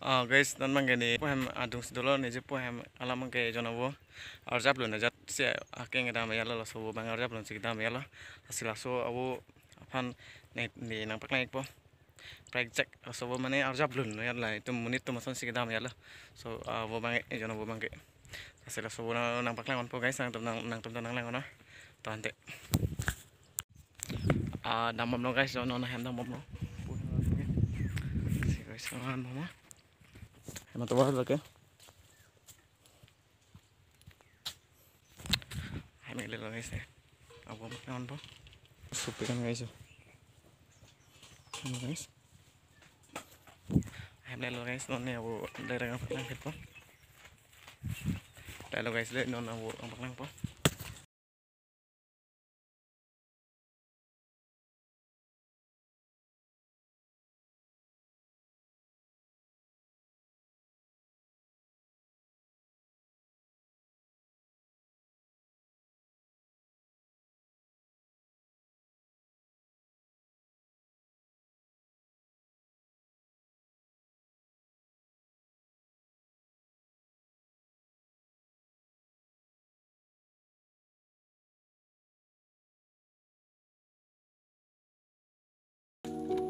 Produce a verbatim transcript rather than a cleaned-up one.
Ah, guys, non abang ke ne pu hem adung si dolo, ne je pu hem alam abang ke ejon avo arjap lun ajat si akeng kedam ajatlo, laso avo abang arjap lun si kedam ajatlo. Lasi laso avo aphan ne, ne nangpaklang-ikpo. Prekjak laso avo mane arjap lun ajat la, itum monit atum ason si kedam ajatlo. So, ah, avo abang ke, ejon avo abang ke. Lasi laso avo nang, nangpaklang-onpo guys, nangtum nang, nangtum ta nanglang-onnon. To ante. Ah, dambomlo guys, non ahem dambomlo. Si guys, non dambomlo. Hem atovar lake. Hem lelo guys, eh. Avo nangpaklang-onpo. Supi kan guys. Hem guys. Hem lelo guys, non ne avo direct nangpaklang-ikpo. Lelo guys, le non avo nangpaklangpo.